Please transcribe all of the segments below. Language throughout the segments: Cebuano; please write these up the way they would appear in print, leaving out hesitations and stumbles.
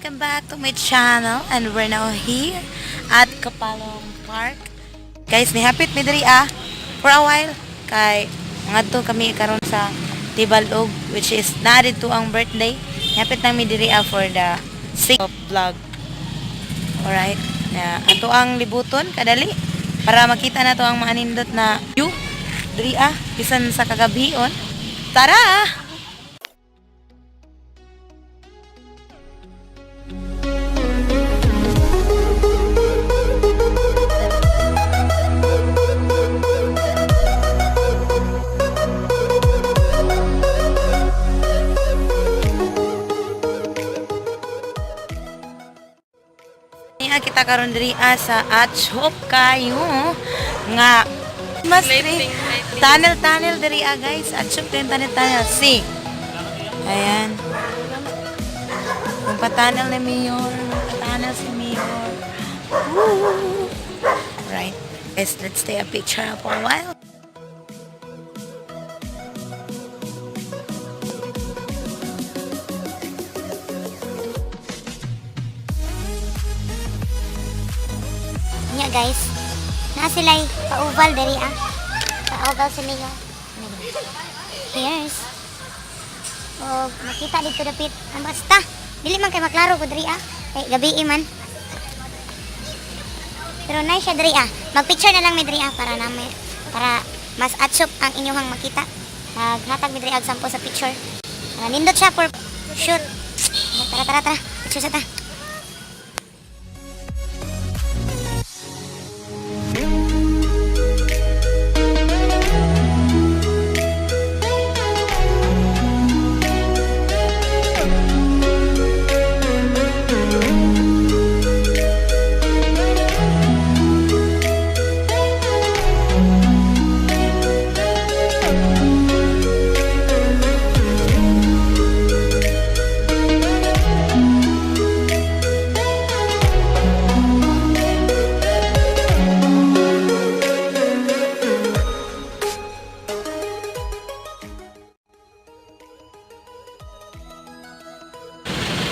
Welcome back to my channel and we're now here at Kapalong Park. Guys, nihapit mi diri for a while kay ngadto kami karon sa Tibalog, which is naa didto ang birthday. Nihapit nang mi diri for the sake of vlog. Alright. Na ato ang libuton kadali para makita na to ang maanindot na view diri bisan sa kagabion. Tara! Niya kita karon diri sa Atchop kayo nga mas Lighting, lighting. Tunnel tunnel diri guys. Atchop din tunnel tunnel. See. Ayan. Kung pa-tunnel ni Mayor, pa-tunnel si Mayor. Woo! Right. Guys, let's take a picture for a while. Nya guys, naa sila'y pa-oval diri ah. Pa-oval si Mayor. Here's. O makita dito dapit. Ang basta dili man kay maklaro ko diri ah. Kay gabi man. Pero nice siya diri ah. Mag-picture na lang mi diri ah para nami para mas atsop ang inyong makita. Naghatag mi diri og sample sa picture. Nindot siya for shoot. Tara, tara, tara. Picture sa ta.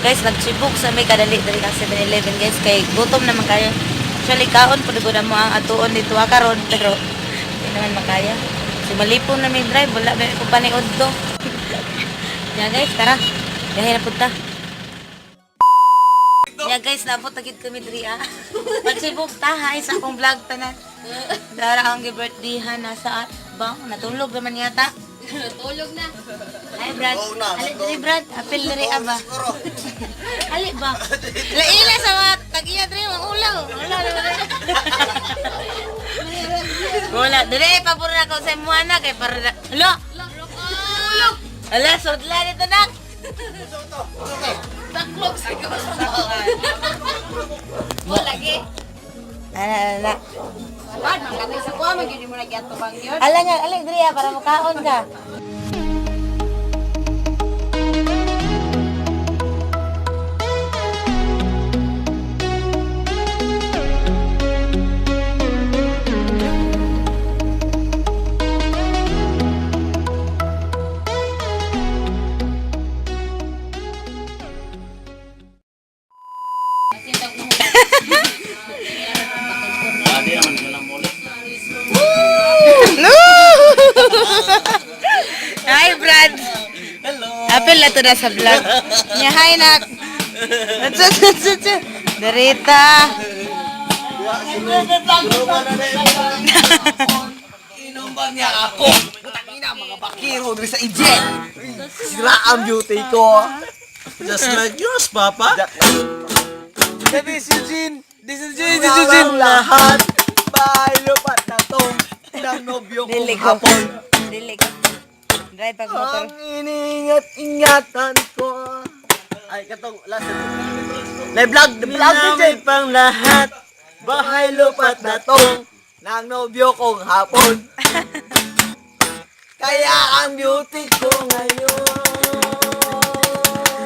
Guys, nagchibok sa may kadali dali ang 7-Eleven guys kay gutom naman kayo. Actually kaon pud gud mo ang atuon dito karon pero di naman makaya. So malipong na may drive, wala ba ko paniod to. Ya guys, tara. Gahi na punta. Ya guys, naabot na gid kami diri ah. Magsibok ta hi sa akong vlog tanan. Dara ang gi-birthdayhan nasa bang natulog naman yata. Tulog na. Hi Brad. Oo na, Ali diri Brad, apil diri aba. Ali ba? Laila sa mga tag-iya diri mga ulaw. Ulaw na diri. Wala diri pabor na ko sa imo anak kay para Hala. Tulog. Hala, sudla dito nak. Taklog siguro. Mo lagi. Ala ala. Bad man katay sa kuha man gyud mo na gyatubang yun. Ala nga, ali diri para mukaon ka. Hi Brad. Hello. Apil na to na sa vlog. Nya hi nak. Tsu, tsu, tsu, tsu. Darita. Inom ba niya ako? Putang ina, mga bakiro diri sa Egypt. Sira ang beauty ko. Just like yours, Papa. This is Eugene. This is Eugene. This is Eugene. Lahat. Bahay lupat na tong ng nobyo kong Dili ko. hapon. Dili ko. Drive pag motor. Ang iningat-ingatan ko. Ay, katong last na. Live vlog, the vlog Minamit pang lahat. Bahay lupat na tong ng nobyo kong hapon. Kaya ang beauty ko ngayon.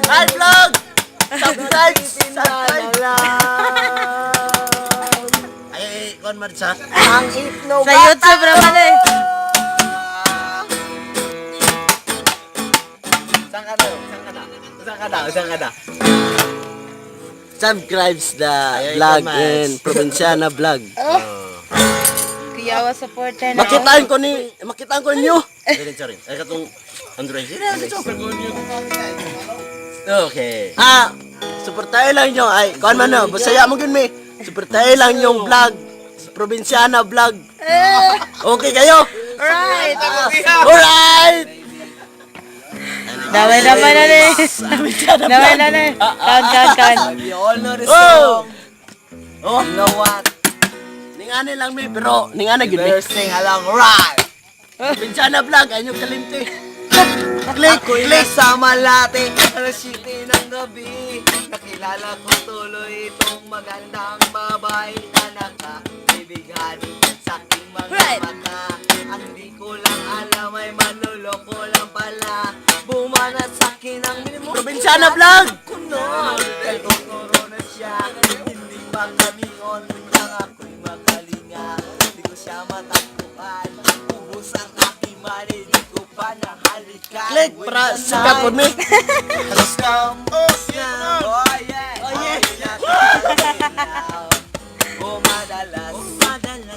Hi, vlog! Subscribe! Subscribe! Ay, kon Marcha. Ang itlog Sa YouTube raman eh. Saan ka daw? Saan ka na? Saan ka daw? Saan ka na? Subscribes the Ayaw vlog ikaw, Mads. and Probinsyana vlog. Kuyawa supporter na. Makitaan ko ninyo. Sorry, sorry. Ay, katong Android. Okay. Ah, suportahe lang nyo. Ay, kuan man no, basaya mo gyud mi. Suportahe lang yung vlog. Probinsyana vlog. Okay kayo? Alright. Alright! Damay damay na ni. Damay na ni. Count, count, count. We all know the Oh! song. Oh, You know what? ningani lang mi pero ningani gyud mi. Better sing along, right? Probinsyana vlog ay inyong kalimti. Click, Ako'y click. nasa Malate, alas 7 ng gabi. Nakilala ko tuloy itong magandang babae na nakabibigani sa aking mga mata. Ang di ko lang alam ay manloloko lang pala. Bumanat sa akin ang minimum. Probinsyana vlog. Kuno, dahil tuturo na siya. Hindi pa kami on, lang ako'y makalinga. Di ko siya matagpuan. Ubus ang aking money, di ko pa nahalikan. Click para sikat pod mi. Oh yeah! Oh yeah! Oh yeah! Umadalas,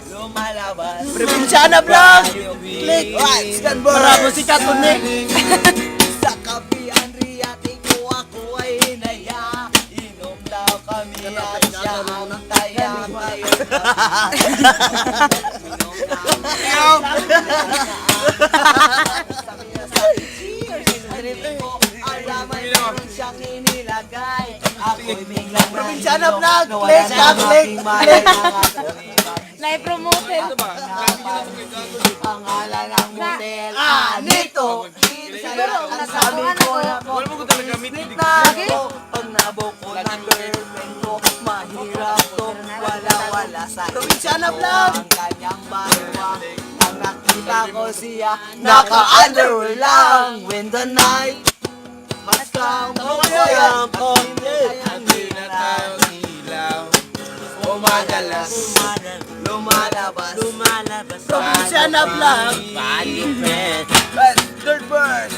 lumalabas. Probinsyana vlog. Click. Para mo sikat pod mi. Sa kapian Riyati ko ako ay hinaya. Inom daw kami at siya ang taya. Inom Sabi niya sa akin, "Cheers!" Hindi ko alam ay meron siyang inilagay. Ako'y biglang Probinsyana nahilo. vlog. Nawala Click, na ang click, aking malay. Ako'y Na-promote. Pangalan ng motel. Ah, nito. Ang sabi ko na ko. Split na ako. Pag nabuko ng girlfriend ko, mahirap to. Wala wala sa Probinsyana vlog. Ang kanyang bawa. Ang nakita ko siya, naka-underwear lang. When the night has come, oh yeah, at Ilaw. Umadalas. lumalabas. Lumalabas. Probinsyana vlog. Funny friend. Third verse.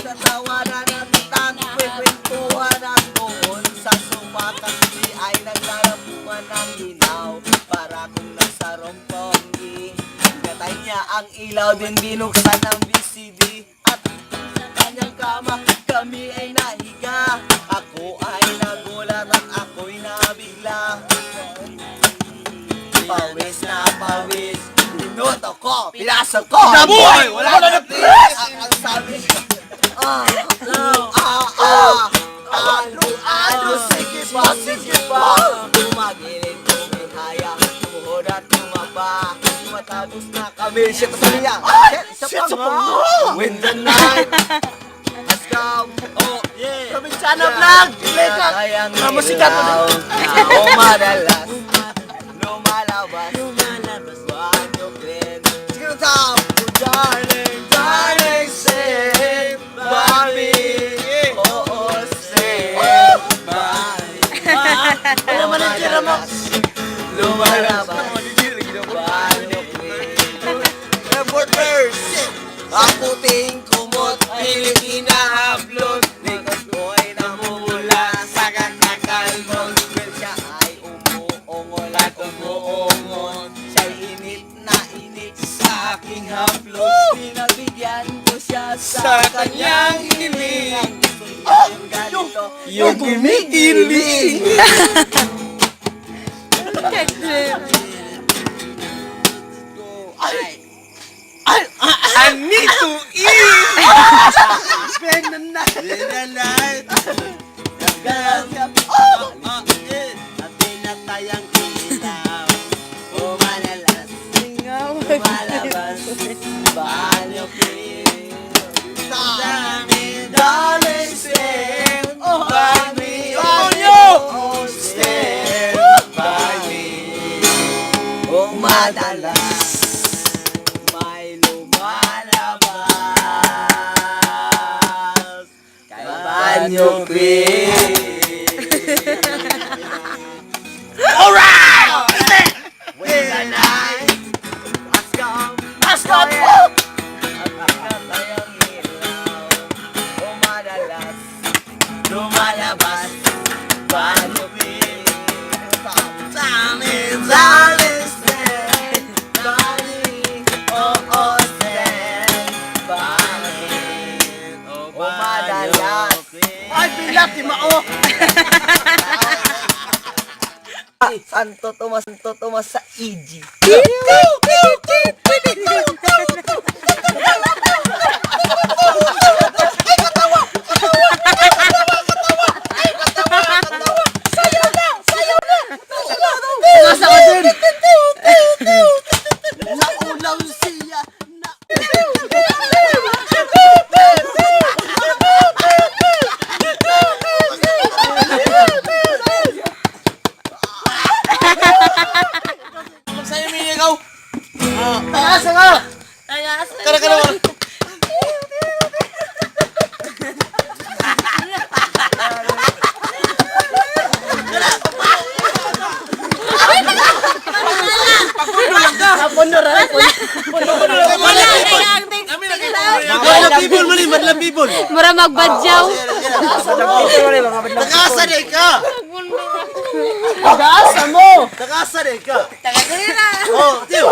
Tatawanan at nagkwekwentuhan at doon sa sofa kami ay naglalapungan ng ginaw para kung nasa romponggi. Pinatay niya ang ilaw din binuksan ng VCD at sa kanyang kama kami ay nahiga. Ako ay nagulat at ako'y nabigla. Pawis na pawis, Minuto ko, pinasok ko. Nabuhay! Wala na press! Ang sabi ah, ah, ah, ah, ano, ano, sige pa, sige pa. Tumagilid, tumihaya, tumuhod at tumaba. Matapos na kami, shit, sabi niya, shit, Shit, sa panga. When the night has come, oh, yeah. Probinsyana vlog. Click. Kayang Para mo sikat pod ilaw na umadalas, lumalabas, lumalabas, banyo clean. Sige na top! Darling, darling, say, by me. Oo, say, by me. Ano man ang tira mo? Lumalabas, banyo clean. Reporters! Ang puting kumot, Pilipina hablot. Likod ko ay namumula sa kakakalmot. Well, siya ay umuungol at umuungol. Siya'y init na init sa aking hablot. Pinabigyan ko siya sa kanyang hiling. Ang gusto niya yung ganito, Yung kumikilig. I need to eat! Spend the night. In the night. At pinatay ang ilaw. Umalalas. Lumalabas, banyo clean. Dami, Darling, stand by me. Oh, stand by me. Oh, madalas may lumalabas. Kay Banyo Queen. Alright! When the night has come, Has come. At pinatay ang ilaw, oh, madalas lumalabas. Malupit. Dali, sen, dali, oo, sen, bakit o madalas? Ay, pilak, di mao! Santo Tomas, Santo Tomas sa E EG. Nasa ka din! Naulaw siya! Na Sa'yo, Mini, ikaw! Tagasa ka! Tagasa. Kara, kara, kara! Wala kay ang text. Madlang people, mali, madlang people! Mura magbadyaw. Tagasa na ka! Pag-asa mo! Tagasa na ka! Taga na. Oh, tiyo!